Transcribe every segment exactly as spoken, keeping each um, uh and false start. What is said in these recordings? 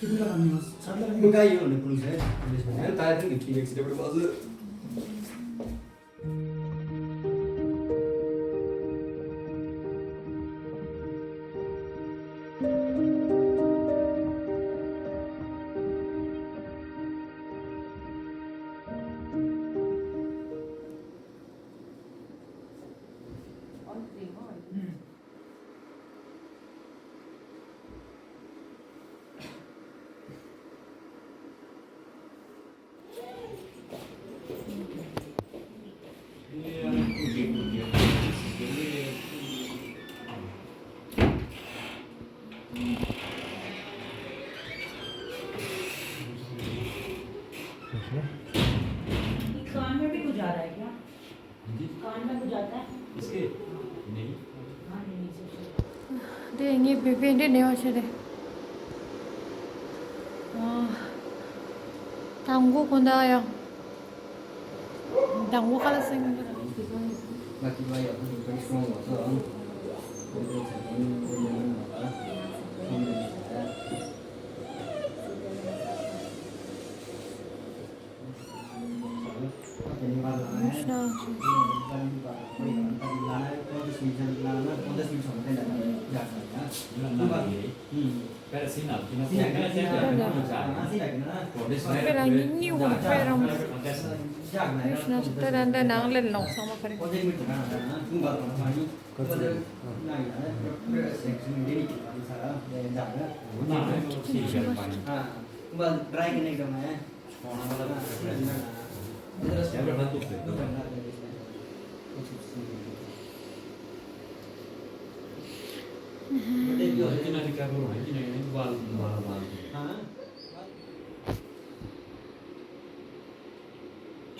Kimla kami mas, sabla kami. Nunca yo le puse, le puse, ta tin ki ki extra por paso. कान में भी कुछ आ रहा है क्या? कान में कुछ आता है? इसके? नहीं। हाँ, नहीं, नहीं, सब सही। དེ་ངའི་བུ་བུ་འདྲེ་ནས་བ་ཆེ་རེད། ཨ། དང་པོ་ཁོ་ན་ཡང་། དང་པོ་ཁ་ལ་སེང་གི།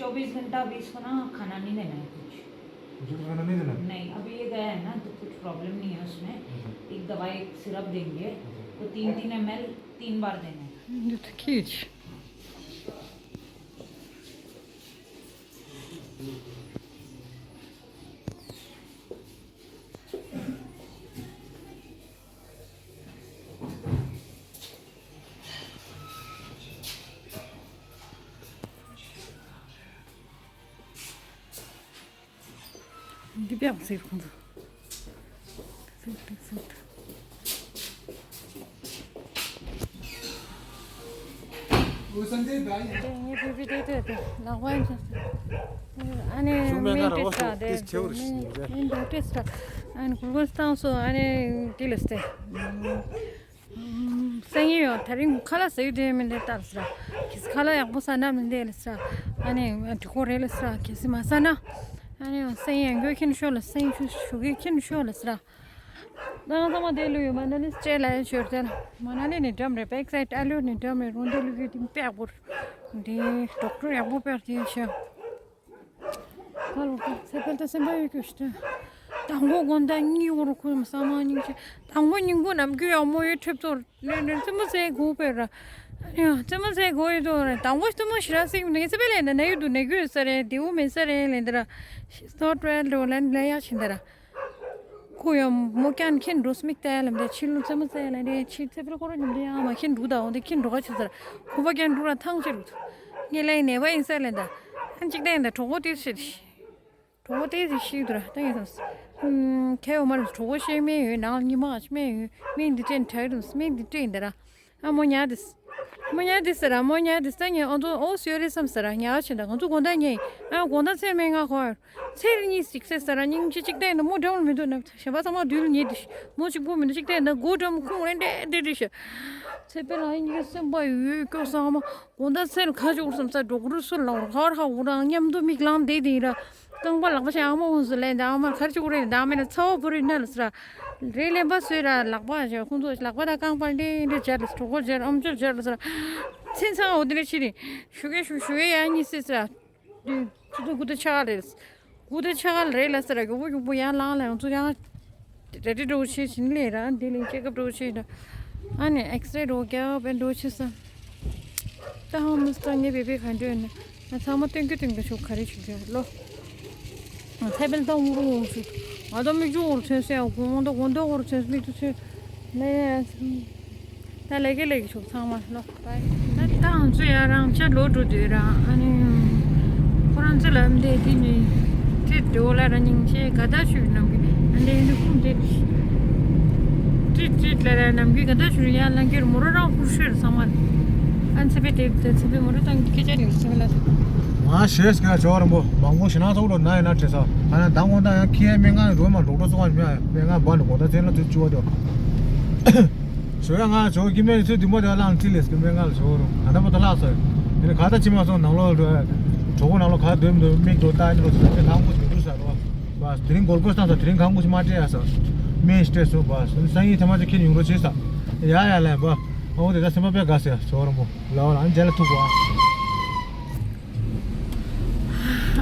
चौबीस घंटा अभी इसको ना खाना नहीं देना है कुछ। कुछ खाना नहीं देना? नहीं, अभी ये गया है ना तो कुछ प्रॉब्लम नहीं है उसमें। अच्छा। एक दवाई, एक सिरप देंगे, अच्छा। वो तीन तीन एमएल तीन बार देना है। That's cute. འདི་བྱས་ཟེར་ཁོང་ཚོ། ཟེར་ཏེ་ཟེར་ཏེ། དེ་ངའི་བུ་བུ་དེ་དེ་དེ་ལག་པ་ཡིན་ཟེར། ཨ་ནི་མིན་ཏེ་ས་དེ་མིན་ཏེ་ས། ཨ་ནི་གུ་གུ་སྟངས་སུ་ཨ་ནི་དེ་ལས་ཏེ། སེང་ཡོད། ད་རིང་ཁ་ལག་ཟ་ཡུལ་དེ་མི་འདུག་ལྟར་ཟེར། གལ་སྲིད་ཁ་ལག་ཡག་པོ་ཟ་ན་མི་འདུག་ལ་ཟེར། ཨ་ནི་འགྲིག་གི་རེད་ལ་ཟེར། གལ་སྲིད་མ་ཟ་ན། ཨ་ནི་སེང་ཡང་མགོ་ཁྱེར་ཤོག་ལ་སེང་ཆུ་ཞུ་གི་ཁྱེར་ཤོག་ལ་ཟེར། ད་ང་ཚང་མ་དེ་ལུས་ཡོད། མ་ན་ལི་སྤྲད་ལ་ཡ་ཤོར་ཏེ་ལ། མ་ན་ལི་ནི་འགྲམ་རེད། བེག་སའིད་ཨ་ལུ་ནི་འགྲམ་རེད། རོང་དེ་ལུས་ཡོད་དེ་པེག་པོར། དེ་ཌོག་ཊར་ཡག་པོ་པེར་དེ་ཤོག་ཁ་ལོ་ཁ་ཚེ་འཕེལ་ད་སེམས་པ་ཡོད་རྒྱུ་ཞིག་དང་པོ་དགོང་དག་གཉིད་འོར་ཁོས་མ་ས་མ་སྙིང་རྗེ། དང་པོ་ཉིན་གུང་ནམ་རྒྱུན་ཡག་མོ་ཡོད་ཁྲེབ་ཚོར་ནས་ནས་རྩེད་མོ་རྩེ་དགོས་པས་ར། ཡ་རྩེད་མོ་རྩེ་དགོས་ཡོད་དོ་ར། དང་པོ་རྩེད་མོ་ཞེ་དྲག་རྩེ་གི་མི་འདུག་ངས་ཚེ་འཕེལ་ལས་ན་ན་ཡོད་འདུག་ན་རྒྱུ་ཡོད་ས་རེད། བདེ་བོ་མེད་ས་རེད་ལས་འདི་ར། ཤི་སྟོར་བྲལ་འགྲོ་ལན་ལན་ཡག་ཕྱིན་ད་ར། ཁོ་ཡང་མོ་ཀྱང་ཁྱེད་འགྲོ་སྨིག་ལྟ་ལམ་དེ་ཕྱི་ལོ་རྩེད་མོ་རྩེ་ལ་རེད། ཕྱི་ཚེ་འཕེལ་ཁོ་ར་ཉིན་དེ་ཡང་མ་ཁྱེད་འགྲོ་ད་འོང་དེ་ཁྱེད་འགྲོ་ག་ཆུ་ཚར། ཁོ་པ་ཀྱང་འགྲོ་ར་ཐང་ཆེ་རུ། ངས་ལས་ནས་བ་ཡིན་ས་ལས་ད། ཨན་ཅིག་ད་ཡིན་ད་གྲོགས་པོ་དེ་ཤི། གྲོགས་པོ་དེ་ཤི་འདུག་ར་ད་ཡིན་སམ། ཁྱེད་འོ་མར་གྲོགས་པོ་ཤི་མེད་ཡོད་ནང་ཉི་མ་ཤི་མེད་ཡོད་མེད་འདི་དྲན་དྲག་རུ་མེད་འདི་དྲན་ད་ར། ཨ་མོ་ཉལ་དེས། མོ་ཉལ་དེས་ཟེར་ར། མོ་ཉལ་དེས། ད་ངས་ཨོ་ཚོ་ཨོ་སུ་ཡོད་རེད་བསམ་ཟེར་ར། ཉལ་བ་ཕྱིན་ད་ང་ཚོ་དགོང་དག་ཉལ་ཡིན། ཨ་དགོང་དག་ཚེར་མེད་ང་གོ། ཚེར་གཉིས་ཤིག་ཟེར་ཟེར་ར། སྙིང་རྗེ་གཅིག་བལྟས་ན་མོ་འགྲམ་ལ་མི་འདུག་ན་གཞན་པ་ཚང་མ་མདུན་ལ་ཉལ་དེ་ཤི། མོ་གཅིག་པུ་མི་འདུག་གཅིག་བལྟས་ན་མགོ་འགྲམ་ཁུང་རེ་འདྲེ་འདྲེ་རེ་ཤི། ཚེ་འཕེལ་ལ་ཨ་ཉིག་སེམས་པ་ཡོད་སྐྱོ་ས་མ། དགོང་དག་ཚེར་ཁ་ཅིག་འུར་བསམ་ས་འགྲོ་གུ་རུ་སུ་ལ་འུར་ཧར་ཧ་འུར་རང་མཉམ་དུ་མིག་ལངས་བསྡད་དེ་ཡིན་ར། རྐང་པ་ལག་པ་ཞིག་ཨ་མ་འོང་སུ་ལེན་ད་ཨ་མར་ཁར་ཅིག་རེད་ད་མེད་ན་ཚ་བ་བུ་རེད་ན་ལ་སི་ར། རེད་ལེན་པ་སུས་ར་ལག་པ་ཞིག་ཁོང་ཚོ་ལག་པ་དང་རྐང་པ་འདྲེ་འདྲེ་སྦྱར་ལ་སི་གྲོགས་པོ་སྦྱར་ཨམ་ཅོག་སྦྱར་ལ་སི་ར། མཚན་ཚང་འོ་དེ་འདྲ་ཕྱི་རེད། ཞུ་གེ་ཞུ་ཞུ་གེ་ཡ་གཉིས་སི་སི་ར། དུས་ཚོད་དགུ་དང་ཕྱེད་ཀ་རེད། དགུ་དང་ཕྱེད་ཀ་རེད་ལ་སི་ར་མགྱོགས་པོ་མགྱོགས་པོ་ཡར་ལངས་ལ་ང་ཚོ་ཡང་རེ་ཌི་འགྲོ་བྱེད་བཞིན་ལས་ར་འདི་ལས་ཅེག་ཨབ་འགྲོ་བྱེད་ད། ཨ་ནི་ཨེགས་རེ་འགྲོ་རྒྱག་པའི་འགྲོ་བྱེད་ས། ད་ཧང་མི་སྟོང་ངས་བེ་བེ་ག་འདྲ་ཡོད་ན། ང་ཚང་མ་སྟོན་རྒྱུ་སྟོན་རྒྱུ་ཆོག་ག་རེ་བྱེད་རྒྱུ་ལོ། ང་ཚ་བེལ་ཏང་འུར་འུར་ཆུ། ང་ད་མིག་ཆུ་འུར་ཚོན་སེ་ཡང་གོང་ད་གོང་ད་འུར་ཚོན་མིག་ཏུ་ཚོན། ལེ། ད་ལས་ཀ་ལས་ཀ་ཤོག་ཚང་མ་ལོ། ད་ད་ང་ཚོ་ཡ་རང་ཅག་ལོ་འགྲོ་དུས་རང་ཨ་ནི་ཁོ་རང་ཚོ་ལ་འདས་དེ་ནི་ཁྲིད་འགྲོ་ལ་ར་སྙིང་རྗེ་དགའ་ད་ཞུ་ནམ་གི་ཨ་འདས་འདི་ཁུངས་དེ་ཁྲིད་ཁྲིད་ལ་ར་ནམ་གི་དགའ་ད་ཞུ་ཡ་ལ་གིར་མོ་རོ་རང་ཧུར་ཤེར་ཚང་མ་ཨ་ཚེ་པེ་དེ་དེ་ཚེ་པེ་མོ་རོ་དང་སྐད་ཆ་རིང་ཚེ་པེ་ལ། ང་ཞེས་ཀྱང་ཇོ་རིན་པོ་མང་པོ་ཞེ་ན་ཚོགས་ལོ་ན་ཡིན་ན་བྲེལ་ས་ཨ་ན་དང་དགོང་དག་ཡང་ཁྱི་ཡ་སྨན་ཁང་རོལ་མ་འགྲོ་འགྲོ་སོང་བ་སྨན་ཁང་བ་འགྲོ་དགོང་དག་མཚན་ལ་དུས་བཅུ་བ་དེ། ཞོ་ཡ་ང་ཇོ་སྐྱེ་དམན་ཚོའི་འདུན་མ་དེ་བླངས་ཅི་ལས་ཀྱི་སྨན་ཁང་ལ་ཇོ་རུ་ང་ད་པོ་ད་ལྷག་སོ། ཡིན་ན་ག་ད་ཅི་མ་སོང་ནང་ལོགས་གྲོགས་པོ་ནང་ལོགས་ག་སྡོད་མི་འདུག་མིག་འགྲོ་ལྟ་ཡིན་ལོ་ཟེར་ཏེ་ལྷག་མོ་ཞིག་འདུག་ཟེར་རོ། བ་དེ་རིང་སྒོར་སྒོར་བཏང་ས་དེ་རིང་ཁང་པོ་ཞིག་མ་སྤྲད་ཡ་ས། སྨན་ཞིག་སྤྲད་སོང་བ་སང་ཉིན་ཐེངས་མ་ཅིག་ཁྱེད་ཉུང་རོ་བྱེད་ས། ཡ་ཡ་ལན་བ་ཨོ་དེ་ད་སེམས་པ་དཔེ་དགའ་ཟེར་ཇོ་རུ་མོ་ལའོ་ལ་ཨ་མཇལ་ལ་ཐུག་བ།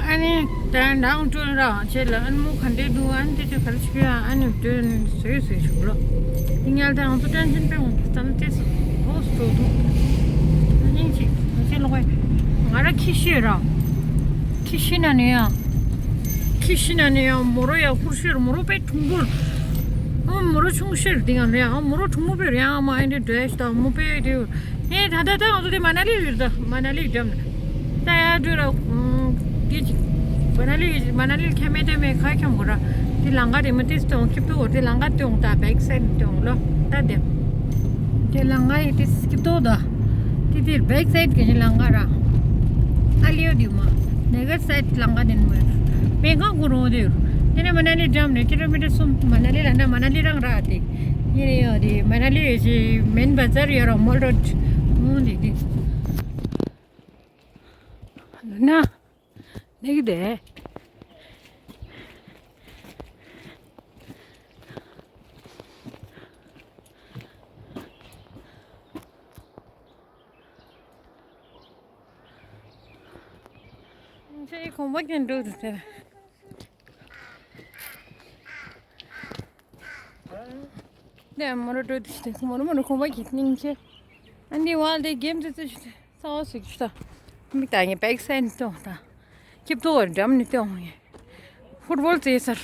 ཨ་ནི་ད་ནང་ཁྲོད་རང་བྱེད་ལ་ཨ་ནི་མོ་ག་འདྲས་འདུག་ཨ་ནི་དེ་ཚོ་ག་རེ་བྱེད་ཨ་ནི་དོན་བཟོས་བཟོས་བྱུང་ལོ། དེ་ཉལ་ད་ང་ཚོ་ཏན་ཤིན་པས་འོང་གི་ཙམ་དེ་ཚོ་ཨོ་སོ་འདུག་སྙིང་རྗེ་ང་ཚོའི་ལོག་པའི་ང་ར་ཁྱི་ཤི་ར། ཁྱི་ཤི་ན་ནི་ཡང་ཁྱི་ཤི་ན་ནི་ཡང་མོ་རོ་ཡ་ཧུར་ཤེར་མོ་རོ་པའི་གྲུང་པོར། ཨོ་མོ་རོ་ཆུང་ཤེར་དེ་ཡང་ལས་ཨོ་མོ་རོ་གྲུང་མོ་པའི་རེད་ཨ་མ་ཨེ་འདྲས་འདྲས་ད་མོ་པའི་དེ། ཧེ་ད་ད་ད་ང་ཚོ་དེ་མ་ན་ལི་ཡོད་ད་མ་ན་ལི་འགྲམ་ད་ཡ་འགྲོ་ར། དེ་ཅིག་མ་ན་ལི་མ་ན་ལི་ཁྱམས་མེད་དེ་མེད་ཁ་ཁྱམས་གོ་ར། དེ་ལང་ཀ་དེ་མ་ཏིས་སྟོང་ཁྱིབ་ཏུ་འོ་དེ་ལང་ཀ་སྟོང་ད་བེག་སའིད་སྟོང་ལོ་ད་དེ། དེ་ལང་ཀ་ཡི་ཏིས་ཁྱིབ་ཏུ་ད། དེ་དེར་བེག་སའིད་གི་ལང་ཀ་ར། ཨ་ལིའོ་དེ་མ་ནེ་གར་སའིད་ལང་ཀ་དེ་མ་མེ་ཁང་གོ་རོ་དེ་དེ་ནས་མ་ན་ལི་འགྲམ་ནས་ཀི་ལོ་མི་ཊར་གསུམ་མ་ན་ལི་ལ་འདྲ་མ་ན་ལི་རང་ར་དེ། ཡིན་ཡོད་དེ་མ་ན་ལི་ཡོད་ཅེ་མེན་བ་ཛར་ཡོད་ར་མོལ་རོད་མོ་འདི་དེ། ལུ་ན་ནེག་དེ། ཁྱེད་གོམ་པ་གྱོན་འགྲོ་དུས་ཟེར། ནས་མོ་རོ་འགྲོ་དུས་ཟེར་མོ་རོ་མོ་རོ་གོམ་པ་གྱོན་སྙིང་རྗེ། ཨ་ནི་ཝལ་དེ་གེམ་དུ་ཚུད་ཤི་ས་འོ་ཟིག་ཤི་ད། མིག་ད་ངས་བེག་སའིད་གཏོང་ད། ཁྱིབ་ཏོ་འགྲམ་ནས་གཏོང་ངས། ཕུཊ་བོལ་རྩེ་སར།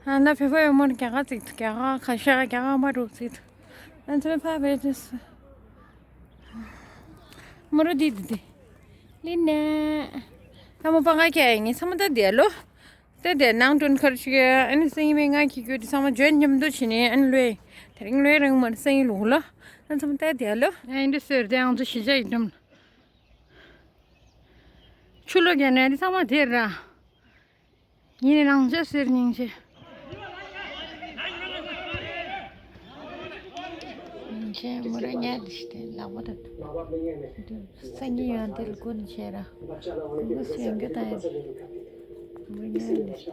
ཨ་ན་ཕེ་ཕེ་མོར་རྒྱ་གར་ཚིག་རྒྱ་གར་ཁ་ཤ་རྒྱ་གར་མ་འགྲོ་ཚིག་ཨ་ཚོད་ཕ་བེ་ཏིས། མོ་རོ་དི་དི་དི། ལི་ནེ། ད་མོ་པ་ང་ཁྱེད་ངའི་ཚ་མོ་ད་དེ་ལོ། དེ་དེ་ནང་དོན་ཁར་ཞིག་ཨ་ནི་སེང་མེ་ང་ཁྱི་ཁྱོད་དི་ཚང་མ་འཇོན་མཉམ་དུ་བྱིན་ནས་ཨ་ནི་ལོས། དེ་རིང་ལོས་རིང་མར་སེང་ལུག་ལོ། ཨ་ཚ་མོ་ད་དེ་ལོ། ཨ་ཨིན་དི་སེར་དེ་ཨང་ཚོ་ཤི་ཇ་ཡི་དམ། ཆུ་ལོ་རྒྱ་ནས་དི་ཚང་མ་དེ་ར། ཡིན་ནའང་ཅི་ཟེར་སྙིང་རྗེ། སྙིང་རྗེ་མོ་ར་ཉལ་ཏེ་ལག་པ་དང་། སང་ཉིན་ཡང་དེ་ལ་ཀུན་བྱས་ར། ཀུན་སེང་གེ་དང་ཡང་། མོ་ར་ཉལ་ཏེ།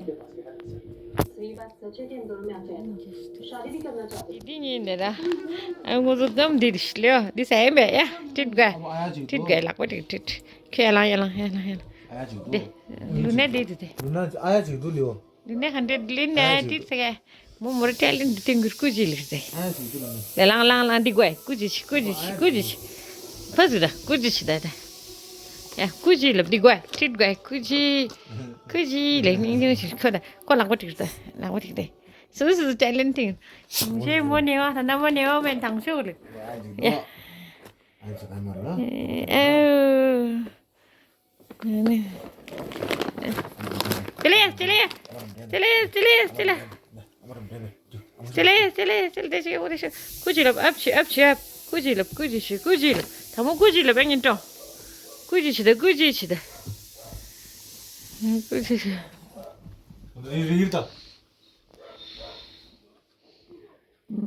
འདི་གཉིས་འདི་ར། ཨ་ངོ་ཚོ་གཏམ་འདི་རེད་ལེའོ། འདི་ཟ་ཡིན་པས་ཡ། ཁྲིད་དགོས། ཁྲིད་དགོས་ལག་པ་ཁྲིད་ཁྲིད། ཁྱོད་ཡར་ལངས་ཡར་ལངས་ཡར་ལངས་ཡར་ལངས། ཨ་ཡ་ཅིག་འདུག་འདི། ལུ་ནས་འདི་འདི་འདི། ལུ་ན་ཨ་ཡ་ཅིག་འདུག་ལེའོ། ལུ་ནས་ག་འདྲ་ལུ་ནས་ཨ་ཡ་ཅིག་འདི་འདུག་ཟེར་ག་མོ་མོ་ར་ཏྲེ་ལིན་འདི་ཏིང་གུར་ཀུ་ཅི་ལིག་ཟེར། ཨ་ཡ་ཅིག་འདུག་ལུ་ནས། ལེ་ལང་ལང་ལང་འདི་དགོས་ཀུ་ཅི་ཆི་ཀུ་ཅི་ཆི་ཀུ་ཅི་ཆི། ཕ་ཟུ་ད་ཀུ་ཅི་ཆི་ད་ད། ཡ་ཀུ་ཅི་ལབ་འདི་དགོས་ཁྲིད་དགོས་ཀུ་ཅི། ཀུ་ཅི་ལེ་ནིང་ནིང་ཆི་ཁོ་ད་ཁོ་ལག་པ་ཏིག་ད་ལག་པ་ཏིག་ད། སུ་སུ་སུ་ཏྲེ་ལིན་ཏིང་། ཞེ་མོ་ནེ་བ་ད་ན་མོ་ནེ་བ་མེན་དང་ཤོག་ལེ། ཡ། ཨ་ཡ་ཅིག་ཨ་མ་ར། ཨེ། ཅི་ལེ་ཅི་ལེ་ཅི་ལེ་ཅི་ལེ་ཅི་ལེ། ཅི་ལེ་ཅི་ལེ་ཅི་ལེ་དེ་ཞིག་འོ་དེ་ཞིག་ཀུ་ཅི་ལབ་ཨབ་ཆི་ཨབ་ཆི་ཨབ། ཀུ་ཅི་ལབ་ཀུ་ཅི་ཞིག་ཀུ་ཅི་ལབ་ད་མོ་ཀུ་ཅི་ལབ་ཨ་ཉིན་ཏོ། ཀུ་ཅི་ཆི་ད་ཀུ་ཅི་ཆི་ད། ཀུ་ཅི་ཆི། རི་རི་ད།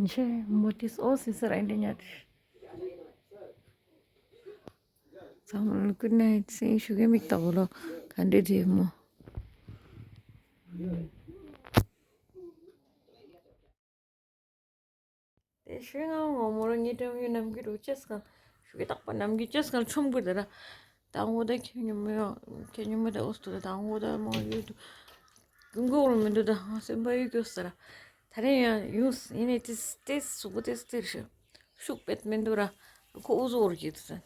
ཆེ་མོ་ཏིས་ཨོ་སི་སི་ར་འདི་ཉལ་ཏེ། ཚང་མ་ལ་གུད་ནའིཊ་སེང་ཞུ་གི་མིག་ལྟ་བུ་ལོ་ག་འདྲ་དེ་མོ། དེ་ཤོད་ང་ངོ་མོ་རང་ངའི་འགྲམ་ཡོད་ནམ་གི་རུ་ཅེས་གང་ཞུ་གི་རྟག་པ་ནམ་གི་ཅེས་གང་ཆོམ་གི་དེ་ར། དང་པོ་ད་ཁྱེད་ཉོ་མི་ཡོང་ཁྱེད་ཉོ་མི་ད་ཨོ་སྟོ་ད་དང་པོ་ད་མ་ཡོད་དུ་ཀུན་གོ་རུ་མི་འདུག་ད་ང་སེམས་པ་ཡོད་གི་ཟེར་ར། ད་རེས་ཡང་ཡོང་ཡིན་ནའི་ཏིས་ཏིས་གཟུགས་པོ་ཏིས་ཏིར་ཤི་ཤུགས་པེད་མི་འདུག་ར། ཁོ་འུ་ཟོ་རུ་གི་དུ་ཟེར།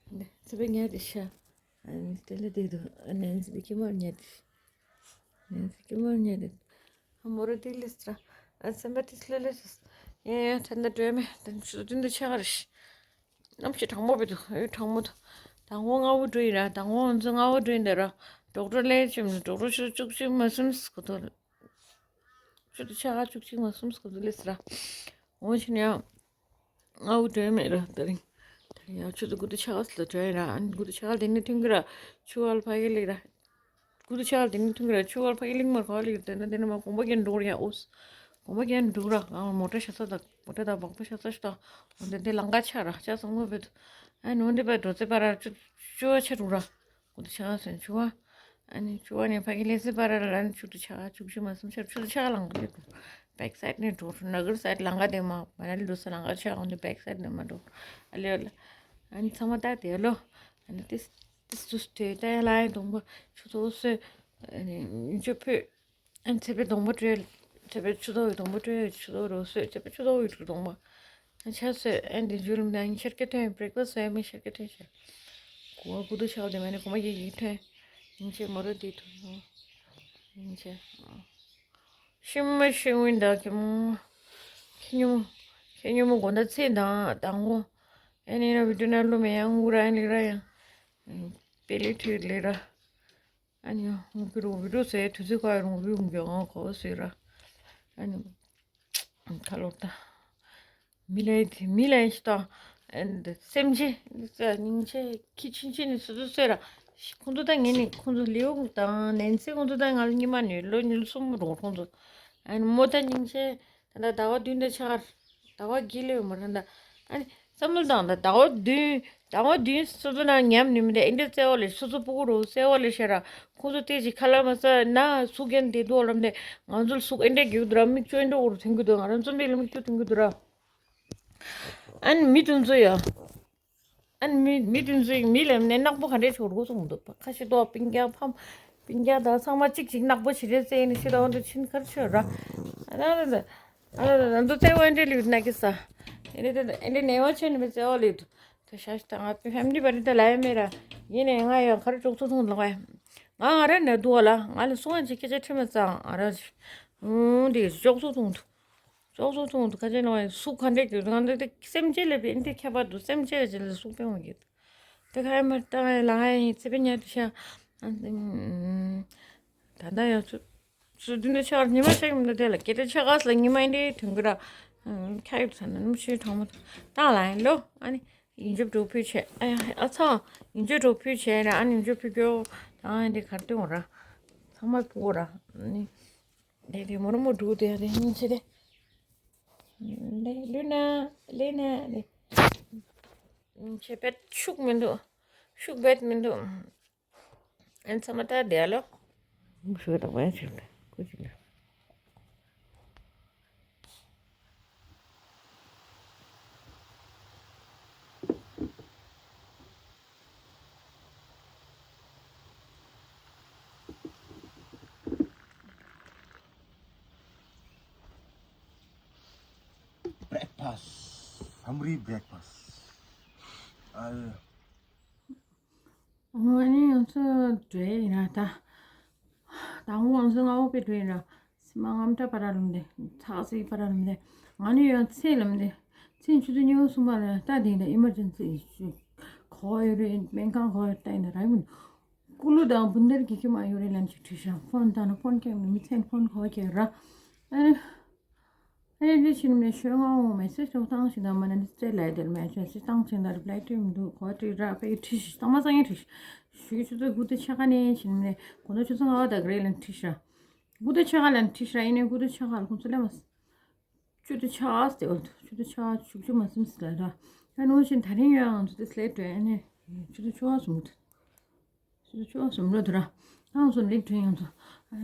འདི་ཚེ་པའི་ཉལ་དེ་ཤ། ཨ་ནི་དེ་ལ་དེ་དུ་ཨ་ནི་ཨ་ནི་དེ་ཁྱི་མར་ཉལ་དེ། ཨ་ནི་དེ་ཁྱི་མར་ཉལ་དེ། ཨ་མོ་ར་དེ་ལས་ར། ཨ་སེམས་པ་དེ་ལས་ལས་སོ། ཨེ་ད་ལྟ་འགྲོ་མེད་ད་ཆུ་ཚོད་བདུན་དང་ཕྱེད་ཀ་རེད། གནམ་གཤིས་གྲང་མོ་བོད་དུ་ཨེ་གྲང་མོ་དུ། དང་པོ་སྔ་པོ་འགྲོ་ཡིན་ར། དང་པོ་ང་ཚོ་སྔ་པོ་འགྲོ་ཡིན་ད་ར། ཌོག་ཊར་ལས་ཆེམ་ཌོག་ཊར་ཆུ་ཚོད་བཅུ་གཅིག་མ་ཟིན་གོ་ཐོག་ཆུ་ཚོད་ཕྱེད་ཀ་བཅུ་གཅིག་མ་ཟིན་གོ་ཐོག་སླེབས་སི་ར། འོ་ཕྱིན་ཡང་། ང་འུ་འདྲེན་མེད་ར་དེ་རིང་། དེ་རིང་ཡང་ཆུ་ཚོད་དགུ་དང་ཕྱེད་ཀ་ལ་འགྲོ་ཡིན་ར། ཨ་ནི་དགུ་དང་ཕྱེད་ཀ་དེ་ནས་ཐོན་གི་ར། ཆུ་བར་ཕ་གི་ལེགས་ར། དགུ་དང་ཕྱེད་ཀ་དེ་ནས་ཐོན་གི་ར། ཆུ་བར་ཕ་གི་ལེགས་མར་ག་བ་ལེགས་དེ་ན་དེ་ནས་མ་གོམ་པ་རྒྱན་འགྲོ་ར་ཡ་ཨོས། གོམ་པ་རྒྱན་འགྲོ་ར། ང་མོ་ཊ་ཤ་ཚ་དང་མོ་ཊ་དང་བག་པ་ཤ་ཚ་ཤ་དང་འོ་དེ་དེ་ལང་ཀ་ཆ་ར་ཆ་སང་མོ་བེད། ཨ་ནི་འོ་དེ་པ་འགྲོ་ཚེ་པ་ར་ཆུ་ཆུ་བ་ཆ་རུ་ར། དགུ་དང་ཕྱེད་ཀ་སོན་ཆུ་བ། ཨ་ནི་ཆུ་བ་ནས་ཕ་གི་ལེགས་སི་པ་ར་ལ་ཨ་ནི་ཆུ་དང་ཕྱེད་ཀ་ཆུ་ཆུ་མ་སམ་ཆ་ཆུ་དང་ཕྱེད་ཀ་ལང་ཀ་ལེགས་འགྲོ། བེག་སའིཌ་ནས་འགྲོ་ནག་གར་སའིཌ་ལང་ཀ་དེ་མ་མ་ན་ལི་འགྲོ་ས་ལང་ཀ་ཆ་འོང་དེ་བེག་སའིཌ་ནས་མ་འགྲོ། ཨ་ལེ་ཨ་ལེ། ཨ་ནི་ཚང་མ་ལྟ་དེ་ལོ། ཨ་ནི་ཏིས་ཏིས་ཏུས་དེ་ལྟ་ཡ་ལ་ཡ་གདོང་པ་ཆུ་ཚོད་སོས། ཨ་ནི་ཡིན་ཆོས་ཕུད། ཨ་ནི་ཚེ་པའི་གདོང་པ་བཀྲུས། ཚེ་པའི་ཆུ་ཚོད་ཀྱི་གདོང་པ་བཀྲུས་ཆུ་ཚོད་རོ་སོས་ཚེ་པའི་ཆུ་ཚོད་ཀྱི་གདོང་པ། ཨ་ཆ་སོས་ཨ་ནི་ཇུ་ལུམ་ནང་ཤར་སྐྱ་ཐོན་བྷི་རེག་ཕ་སི་སོས་མི་ཤར་སྐྱ་ཐོན་ཤར། གོ་བ་ཀུ་ཏུ་ཆགས་དེ་མ་ནི་གོ་མ་གི་གི་ཐོན། ཡིན་ཆོས་མོ་རོ་དེ་ཐོན། ཡིན་ཆོས། ཤི་མ་ཤི་ཝིན་ད་ཁྱི་མོ། ཁྱི་ཉུ་མོ། ཁྱི་ཉུ་མོ་དགོན་ད་ཚེ་དང་དང་གོ། ཨེ་ནི་ན་བི་ཏུ་ན་ལོ་མེ་ཡང་ངུ་ར་ཡང་ལི་ར་ཡང་། པེ་ལི་ཐུ་ལི་ར། ཨ་ནི་ངུ་གི་རུ་བི་ཏུ་ཟེ་དུ་ཚེ་ཁ་རུང་རུང་གི་ང་ཁོ་ཟེ་ར། ཨ་ནི། ཁ་ལོར་ད། མི་ལའི་དེ་མི་ལའི་ཤི་ད། སེམས་ཅན། སྙིང་རྗེ་ཁྱི་ཆུན་ཆུན་ནི་སུ་སུ་སོས་ར། ཁོང་ཚོ་ད་ངེད་ནི་ཁོང་ཚོ་ལེའུ་དང་ནན་སི་ཁོང་ཚོ་ད་ང་ལ་ཉི་མ་ནས་ལོ་ཉི་ལོ་གསུམ་རོང་ཁོང་ཚོ། ཨ་ནི་མོ་ད་སྙིང་རྗེ། ད་ད་ཟླ་བ་བདུན་དང་ཕྱེད་ཀ་ཟླ་བ་བརྒྱད་ལོས་མ་ར་ད། ཨ་ནི་བསམ་བློ་བཏང་ད་ཟླ་བ་བདུན་ཟླ་བ་བདུན་སོ་སོ་ན་ཉམས་ནུས་མི་འདུག་ཨེ་འདྲ་བརྩེ་བ་ལས་སོ་སོ་སྤུ་གུ་རུ་བརྩེ་བ་ལས་ཤེས་ར། ཁོང་ཚོ་ཏེ་ཅིག་ཁ་ལ་མ་ས་ན་སུ་རྒན་དེ་དུ་ལམ་དེ་ང་ཚོ་ལ་སུ་ཨེ་འདྲ་རྒྱུག་དུ་ར་མིག་ཆུ་ཨེ་འདྲ་འོར་ཐོན་གི་འདུག་ང་རང་ཚོ་མིག་ལ་མིག་ཆུ་ཐོན་གི་འདུག་ར། ཨ་ནི་མི་དུང་ཚོ་ཡ། ཨ་ནི་མི་མི་དུང་ཚོ་ཡི་མི་ལ་ནས་ནག་པོ་ག་འདྲས་ཆོག་རུ་སོང་འདུག་ཁ་ཤས་ཏོ་སྤུན་ཀྱག་ཕམ་སྤུན་ཀྱག་དང་ཚང་མ་གཅིག་གཅིག་ནག་པོ་བྱེད་རེས་ཟེར་ནི་ཤི་ད་འོན་ཏེ་ཕྱིན་ཁར་ཆོད་ར། ཨ་ན་ན་ན། ཨ་ལ་ལ་ང་ཚོ་བརྩེ་བ་འདྲེ་ལུས་ན་ཀི་ས། ཨེ་འདྲེ་འདྲེ་ཨེ་འདྲེ་ནེ་བ་ཆེ་ནི་མི་བརྩེ་བ་ལུས་དུ། ད་ཤ་ཤ་ད་ང་ཕེ་མི་ལི་བ་རི་ད་ལ་ཡ་མེ་ར། ཡིན་ནས་ང་ཡང་ཁ་ར་ཅོག་ཚོ་ཐུང་ལ་ང་ཡ། ང་ང་ར་ནས་དུ་བ་ལ་ང་ལ་སུ་ང་ཅི་ཁྱེད་ཅག་ཁྲི་མ་ཙང་ང་ར་ཅི། ཨུང་དེ་ཅོག་ཚོ་ཐུང་དུ། ཅོག་ཚོ་ཐུང་དུ་ཁ་ཅན་ལ་ང་ཡ་སུ་ཁ་འདྲེ་གི་ང་འདྲེ་དེ་སེམས་ཅན་ལས་པའི་འདི་ཁྱད་པར་དུ་སེམས་ཅན་ལ་ཅི་ལ་སུ་ཕེ་མ་གི་དུ། དེ་ཁ་ཡ་མ་ད་ང་ཡ་ལ་ང་ཡ་ཡིན་ཚེ་པེ་ཉལ་དུ་ཤ། ད་ལྟ་ཡང་ཚུ། ཚུ་དུ་འདི་ཆགས་ཉི་མ་ཆགས་མི་འདུག་དེ་ལ་སྐད་ཆ་ཆགས་ལ་ཉི་མ་འདི་དུང་གི་ར། ཁྱ་ཡོད་ཚ་ན་ནུ་ཤི་གྲང་མོ་བཏང་ལ་ཡིན་ལོ། ཨ་ནི་ཡིན་འཇོབ་འགྲོ་ཕུལ་བྱས། ཨ་ཡ་ཨ་ཚ། ཡིན་འཇོབ་འགྲོ་ཕུལ་བྱས་ར། ཨ་ནི་ཡིན་འཇོབ་ཕུལ་རྒྱོ། ད་ཨ་འདི་གར་སྟོན་ར། ཚང་མ་ཕུ་ར། ཨ་ནི་དེ་དེ་མོ་ར་མོ་འགྲོ་དེ་དེ་སྙིང་རྗེ་དེ། ལེ་ལུ་ན་ལེ་ན་ལེ། ཁྱེད་བེད་ཤུགས་མི་འདུག་ཤུགས་བེད་མི་འདུག་ཨན་ཚང་མ་ད་བསྡད་ལོ། ཤུགས་དང་མ་ཡ་ཆེ་ལ་ཀུ་ཅི་ལ། Breakfast. Hungry breakfast. ཨ། ཨོ་ཨ་ནི་ང་ཚོ་འགྲོ་ཡི་ཡིན་ན་ད། དང་པོ་ང་ཚོ་སྔ་པོ་པའི་འགྲོ་ཡིན་ན། སི་མ་རྔམ་སྐྲ་པ་ར་ལུམ་དེ་ཚག་སི་པ་ར་ལུམ་དེ། ང་ནི་ཡང་ཚེ་ལམ་དེ། ཚེ་ཆུ་ཚོད་ཉི་ཤུ་གསུམ་པ་ལ་ལྟ་དེ་ཡིན་ད་ཨི་མར་ཇེན་སི་གོ་ཡོད་རེད་སྨན་ཁང་གོ་ཡོད་ལྟ་ཡིན་ན་ར་ཡིན། ཀུ་ལུ་དང་བུན་དེར་གི་ཁྱི་མ་ཡོད་རེད་ལན་ཞིག་བྲིས་ཤག་ཕོན་ད་ནི་ཕོན་ཁྱེར་ནི་མི་ཚེ་ཕོན་གོ་ཁྱེར་ར། ཨ་ནི། ཨེ་འདི་ཕྱིན་ནས་ཤོད་ང་འོང་མེ་སེ་ཇི་ཞོག་བཏང་ཞིག་དང་མ་ནི་འདི་རྩེ་ལ་དེར་མེ་ཆོས་སི་བཏང་ཕྱིན་ད་རི་པ་ལའི་སྤྲོད་མི་འདུག་གོ་བྲིས་ར་པའི་བྲིས་ཤིག་བཏང་མ་ཚང་ཡིན་བྲིས་ཤིག་ཞུས་ཆུ་ཚོད་དགུ་དང་ཕྱེད་ཀ་ནས་ཕྱིན་ནས་གོ་ན་ཆུ་ཚོད་ལྔ་པ་དག་རེད་ལན་བྲིས་ཤག་དགུ་དང་ཕྱེད་ཀ་ལན་བྲིས་ཤག་ཡིན་ནས་དགུ་དང་ཕྱེད་ཀ་ལ་ཁོང་ཚོ་སླེབས་མ་སོང་། བཅུ་དང་ཕྱེད་ཀ་ཟེར་བ་འདུག་བཅུ་དང་ཕྱེད་ཀ་བཅུ་བཅུ་མ་ཟིན་ཟེར་ལ་ར། ཡང་ནོར་བཞིན་ད་རིང་ཡང་ང་ཚོ་དེ་སླེབས་འགྲོ་ཡ་ནས་བཅུ་དང་ཕྱེད་ཀ་གསུམ་འདུག་ཆུ་ཚོད་བཅུ་པ་གསུམ་ར་འདུག་ར། ཨང་སོ་ལེགས་དྲན་ཡོང་ཚོ།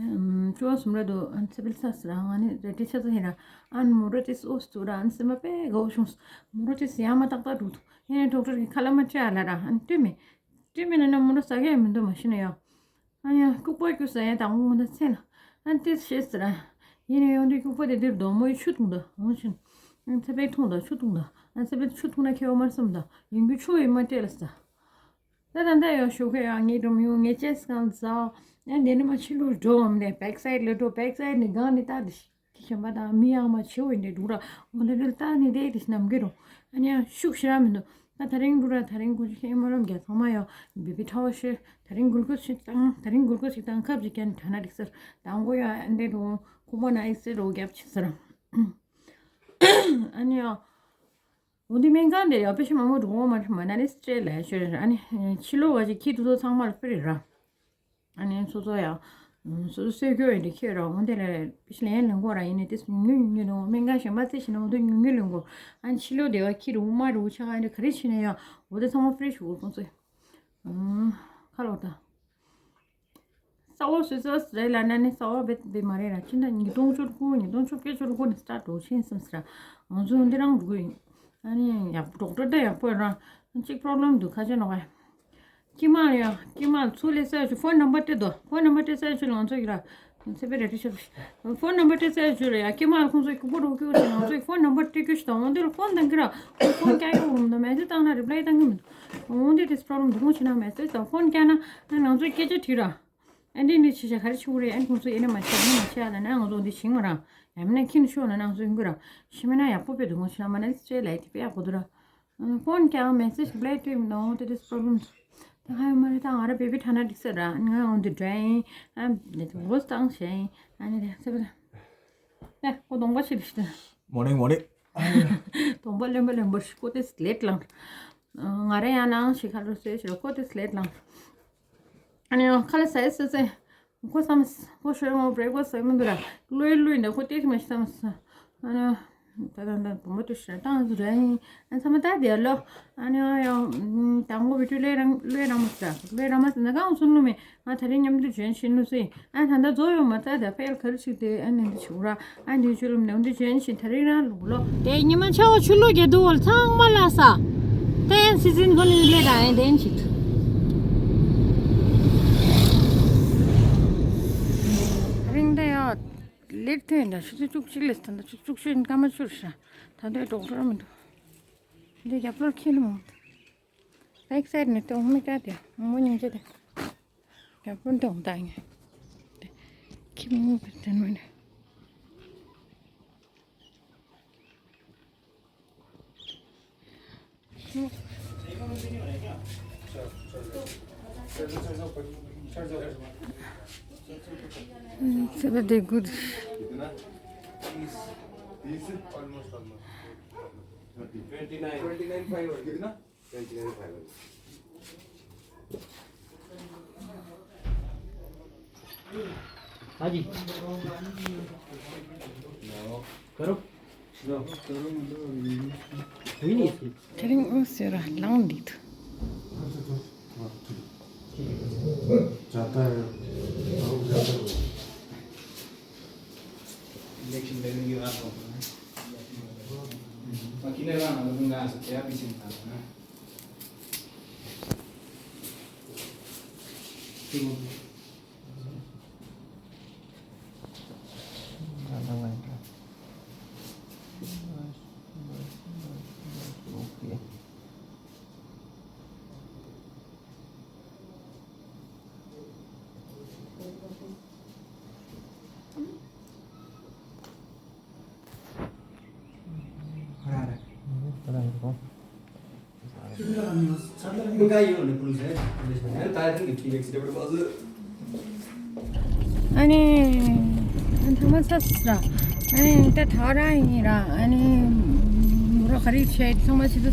བཅུ་པ་གསུམ་ར་འདུག་ཨན་ཚེ་འཕེལ་ས་སི་ར་ང་ནི་རེ་ཏི་ཆ་ཚ་ཡིན་ར། ཨན་མོ་ར་ཏི་སི་ཨོ་སི་ཚུ་ར་ཨན་སེ་མ་པེ་གོ་བྱུང་། མོ་ར་ཏི་སི་ཡང་མ་ཏག་ཏག་འདུག་ཡིན་ནའི་ཌོག་ཊར་གི་ཁ་ལ་མ་ཅི་ཨ་ལ་ར་ཨན་ལྟོས་མེད། ལྟོས་མེད་ན་ན་མོ་ར་ཟ་གི་ཡང་མི་འདུག་མ་ཤི་ན་ཡང་། ཨ་ཡང་ལྐུགས་པ་རྒྱུ་ཟ་ཡང་དང་པོ་ང་ད་ཚེ་ན། ཨན་ཏི་སི་ཤེས་སི་ར། ཡིན་ནའི་ཡོང་དུས་ལྐུགས་པ་དེ་འདིར་རྡོག་མོ་ཡི་ཆུ་འཐུང་ད་འོང་ཕྱིན། ཨན་ཚེ་པེ་འཐུང་ད་ཆུ་འཐུང་ད། ཨན་ཚེ་པེ་ཆུ་འཐུང་ན་ཁེ་བ་མར་སམ་ད་ཡིན་རྒྱུ་ཆུ་ཡི་མ་སྤྲད་ལ་ཟ། ད་ད་ད་ཡོ་ཤོ་ཁེ་ཡ་ངེད་འགྲོ་མི་ཡོང་ངེད་ཅེས་གང་ཟ། ཡང་འདི་ནི་མ་ཕྱི་ལོགས་འགྲོ་འམ་ནས་བེག་སའིད་ལ་འགྲོ་བེག་སའིད་ནི་སྒང་ནི་ལྟ་དི་ཤི། གཞན་པ་དང་མི་ཡག་མ་བྱེད་འོས་འདྲ་འདུག་ར། འོ་འདྲ་འདྲ་ལྟ་ནི་དེ་དེ་ནམ་གི་རུང་ཨ་ནི་ཡང་ཤུགས་ཞེ་དྲག་མི་འདུག་ད་ད་རིང་འདུག་ར། ད་རིང་ཀུ་ཅི་ཁེ་མ་རོམ་རྒྱ་ཚང་མ་ཡོ་བི་བི་ཁྲ་བོ་ཤེ། ད་རིང་གུར་ཀུ་ཞིག་བཏང་། ད་རིང་གུར་ཀུ་ཞིག་བཏང་ཁབ་ཅིག་ཀྱང་དྲ་ན་འགྲིག་ཟེར། དང་པོ་ཡོ་ཨ་འདྲ་འདུག་ཁོ་པོ་ན་ཨིག་སེ་རོ་རྒྱབ་ཆི་ཟེར། ཨ་ནི་ཡོ། འོ་འདི་སྨན་ཁང་དེ་ཡང་དཔེ་ཆ་མང་པོ་འགྲོ་འོང་མ་མ་ན་ནི་སྤྲད་ལས་ཤོད་རེད། ཨ་ནི་ཕྱི་ལོགས་བ་ཅིག་ཁྱི་དུ་ཚོ་ཚང་མ་ལ་ཕི་རེད་ར། ཨ་ནི་སོ་སོ་ཡང་སོ་སོ་སོས་སྐྱོ་ཡོད་འདི་ཁྱེད་ར། འོ་འདི་ལས་དཔེ་ཆ་ལེན་ལེན་གོ་ར། ཡིན་ནི་དེ་ཉུང་ཉུང་ཉུང་ཉུང་སྨན་ཁང་གཞན་པ་ཚེ་ཞིག་ན་འོ་འདི་ཉུང་ཉུང་ལེན་གོ། ཨ་ནི་ཕྱི་ལོགས་དེ་བ་ཁྱི་རུ་མ་རུ་ཆ་ག་ཨ་ནི་ག་རེ་བྱེད་ནས་ཡང་འོ་འདི་ཚང་མ་ཕི་རེ་ཤུ་གོ་ཁོང་ཚོས། ཁ་ལོ་ད། གསར་པ་བཟོས་ས་རེད་ལབ་ན་ནི་གསར་པ་རྦད་དེ་མ་རེད་ར། ཕྱི་ཟླ་ཉིས་སྟོང་བཅུ་དགུ་ཉིས་སྟོང་བཅོ་བརྒྱད་བཅུ་དགུ་ནས་སི་ཊར་ཊི་འགྲོ་ཕྱིན་སམ་སི་ར། ང་ཚོ་འདི་རང་འགྲོ་གི་ཡིན། ཨ་ནི་ཡག་པོ་ཌོག་ཊར་ད་ཡག་པོ་ར། གཅིག་པོ་རོབ་ལེམ་འདུག་ཁ་ཆེ་ནོ་ག། ཀྱི་མ་ཡ་ཀྱི་མ་ཚུར་སླེབས་ས་ཡ་ཆུ་ཕོན་ནམ་བར་སྤྲད་དོ། ཕོན་ནམ་བར་སྤྲད་ས་ཡ་ཆུ་ལ་ང་ཚོ་གི་ར། ཚེ་པའི་རེ་ཊི་ཤོར། ཕོན་ནམ་བར་སྤྲད་ས་ཡ་ཆུ་ལ་ཡ་ཀྱི་མ་ཁོང་ཚོ་གི་པོ་རོ་ཀྱི་ང་ཚོ་གི་ཕོན་ནམ་བར་སྤྲད་རྒྱུ་ཞིག་དང་འོན་ཏེ་ལ་ཕོན་བཏང་གི་ར། ཁོང་ཕོན་རྒྱག་ཡོང་མི་འདུག་མེ་སེ་ཇི་བཏང་ན་རི་པི་ལའི་བཏང་གི་མི་འདུག་འོན་ཏེ་དེ་པོ་རོ་ལེམ་འདུག་ཁོང་ཕྱི་ནང་མེ་སེ་ཇི་དང་ཕོན་བསྐྱལ་ན་ང་ཚོས་སྐད་ཆ་དྲིས་ར། ཨ་འདི་འདི་ཆེ་ཆ་ག་རེ་ཆུ་རེད། ཨ་ཁོང་ཚོ་ཨེ་ན་མ་ཆེ་ཨ་ན་མ་ཆེ་ཨ་ལ་ན་ང་ཚོ་འདི་ཞིང་མ་ར། ཡ་མིན་ན་ཁྱི་ནི་ཤོག་ལ་ན་ང་ཚོ་ཡོང་གི་ར། ཤི་མིན་ན་ཡག་པོ་དཔེ་འདུག་ཁོང་ཕྱི་ནང་མ་ན་སི་ཅེ་ལའི་དེ་དཔེ་ཡག་པོ་འདུག་ར། ཕོན་ཀྱང་མེ་སེ་ཇི་རི་པི་ལའི་སྤྲད་མི་འདུག་འོ་དེ་དེ་པོ་རོ་ལེམ། ད་ཧ་ཡོ་མ་རེད། ད་ང་ར་བེ་བི་ཐ་ན་འགྲིག་ས་ར། ང་འོ་འདི་འདྲ་ཡིན། ཨ་འདི་ཝོ་སི་བཏང་བྱས་ཡིན། ཨ་ནི་དེ་ཚེ་བ་ད་ཁོ་གདོང་པ་ཞིག་རེད་ཤི་ད། མོར་ནིང་མོར་ནིང་། གདོང་པ་ལེན་པ་ལེན་པར་ཤི་ཁོ་དེ་སི་ལེ་ཊི་ལངས། ང་ར་ཡང་ནང་ཞིག་ཁ་རུ་སོས་ཤི་ཁོ་དེ་སི་ལེ་ཊི་ལངས། ཨ་ནི་ཁ་ལག་ཟས་ཟས་ཟས། ཁོ་བསམ་ཁོ་ཤོད་ངོ་བྲེག་ཕ་སི་ཟ་མི་འདུག་ར། ལོས་ལོས་ནས་ཁོ་ཏེ་ཞིག་མ་ཤི་བསམ། ཨ་ནི་ད་ད་ད་བུ་མོ་ཏུ་ཤི་ར་བཏང་ཟུ་ར་ཡིན། ཨ་ཚང་མ་ད་དེ་ལོ། ཨ་ནི་ཡང་དང་པོ་བི་ཏུ་ལོས་རང་ལོས་རང་མ་ཤི་ར། ལོས་རང་མ་ཤི་ན་གང་སུ་ནུ་མེ། ང་ད་རིང་མཉམ་དུ་འཇོན་ཤི་ནུ་སི། ཨ་ད་ད་ཛོ་ཡོ་མ་ད་ད་ཕེལ་ཁར་ཞིག་དེ་ཨ་ནི་འདི་ཆུ་ར། ཨ་འདི་ཆུ་ལུམ་ནང་འདི་ཅན་ཞིག་ད་རིང་རང་ལུག་ལོ། དེ་ཉི་མ་ཆ་བ་ཆུ་ལོ་རྒྱ་དུ་བོ་ཚང་མ་ལ་ས། དེ་སི་ཛིན་གོ་ལི་ལེ་ར་ཨེ་དེན་ཞིག་ད་རིང་དེ་ཡོད། ལེགས་ཐོན་འདྲ་ཆུ་ཚོད་བཅུ་གཅིག་ལས་ད་ལྟ་ཆུ་བཅུ་བཅུ་ཡིན་སྐར་མ་བཅུ་རེད་ཤག་ད་ལྟའི་ཌོག་ཊར་མི་འདུག་འདི་རྒྱབ་ལོར་ཁྱེར་མོ། བེག་སའིཌ་ནས་ཏོག་མི་ཀ་དེ་མོ་སྙིང་རྗེ་དེ། རྒྱབ་ལོར་ཏོག་ད་ངས། ཁྱི་མོ་བེ་དེ་ནོ་ནས། चलो दे good. Twenty nine. Twenty nine five hundred. हाँ जी। करो। हुई नहीं इसकी। དེ་རིང་ཨུ་ཟེར་ར་ལངས་འདུག जाता है। इलेक्शन लड़ेंगे रात को। बाकी नहीं रहा, मतलब, ना, क्या पीछे नहीं था, ना। ठीक है। ཨ་ནི། ཨ་ཐ་མ་ཚ་སྲ། ཨ་ནི་ད་ཐག་རང་ཡིན་ར། ཨ་ནི་མོ་ར་ག་རེ་བྱས་ཚང་མ་ཚེ་ད་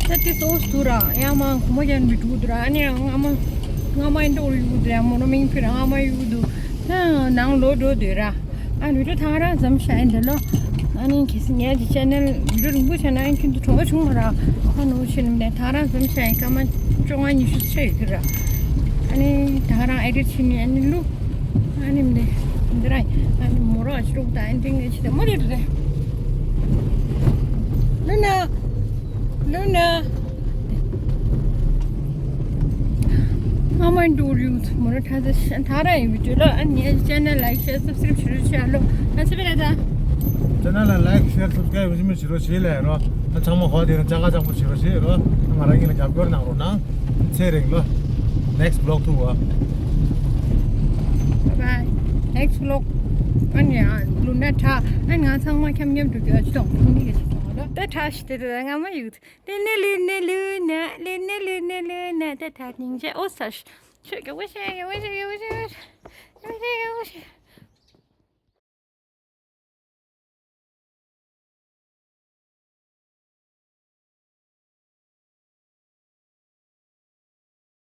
ད་དེ་སོ་སུ་ར་ཡང་མ་ཁོ་མོ་ཡང་མི་འགྲོ་འདུག་ར། ཨ་ནི་ང་མ་ང་མ་ཡིན་འགྲོ་ཡོད་འདུག་ཡང་མོ་ར་མིང་ཕུད་ར་ང་མ་ཡོད་འདུག་ད་ནང་ལོག་འགྲོ་འདུག་ར། ཨ་ནི་བི་ཌི་ཡོ་ཐང་རང་ཙམ་ཤ་ཡིན་འདི་ལོ། ཨ་ནི་གལ་སྲིད་ངའི་ཅེ་ནལ་བི་ཌི་ཡོ་རིང་པོ་བྱས་ན་ཨ་ནི་ཁྱོད་ཚོ་བྲོ་བ་བྱུང་མ་ར། ཁོ་ནུ་ཆེ་ནི་མིན་ཐང་རང་ཙམ་ཤ་ཡིན་སྐར་མ་བཅོ་ལྔ་ཉི་ཤུ་ཆེ་ཡོད་ཀྱི་ར། ཨ་ནི་ད་ག་རང་ཨེ་ཌིཊ་བྱས་ནི་ཨ་ནི་ལུ། ཨ་ནི་མིན་འདི་ར་ཨ་ནི་མོ་ར་ཨ་ཅི་རུག་ད་ཨ་ནི་འདི་ངའི་ཆེ་དེ་མོ་རེད་རེད། ལུ་ན། ལུ་ན། ཨ་མ་འགྲོ་རིང་མོ་ར་ཐ་ཚ་ཤ་ཐ་ར་ཡི་བི་ཌི་ཡོ་ལ་ཨ་ནི་ཅེ་ནལ་ལའིཀ་ཤེར་སབ་སི་ཀ་རེབ་བྱེད་རོགས་བྱེད་ཨ་ལོ། ཨ་ཚེ་བེ་ར་ད། ཅེ་ནལ་ལ་ལའིཀ་ཤེར་སབ་སི་ཀ་རེབ་བྱེད་མི་བྱེད་རོགས་བྱེད་ལ་ཡ་རོ། ཨ་ཚང་མ་ཧོ་དེ་ན་ཅག་ཅག་པོ་བྱེད་རོགས་བྱེད་རོ། ཨ་ང་རང་གཉིས་ལ་རྒྱབ་སྐྱོར་གནང་རོགས་གནང་། ཚེ་རིང་ལོ། ནེག་སི་ཊི་བི་ལོག་ཐུག་བ། Bye bye. Next vlog. ཨ་ནི་ཡང་ལུང་ན་དྲག་ཨ་ནི་ང་ཚང་མ་འཁྱམ་འཁྱམ་འགྲོ་རྒྱུ་ཨ་ཅི་དང་ཁུང་ནི་གི་ཅི་དང་ལ་ད་དྲག་ཤི་དེ་དེ་ང་མ་ཡུག་དེ་ནི་ལུས་ནི་ལུས་ན་ལུས་ནི་ལུས་ནི་ལུས་ན་ད་དྲག་སྙིང་རྗེ་ཨོ་ས་ཤི་ཤི་གི་ཝི་ཤི་གི་ཝི་ཤི་གི་ཝི་ཤི་གི་ཝི་ཤི་གི་ཝི་ཤི་གི་ཝི་ཤི་གི་ཝི་ཤི་གི།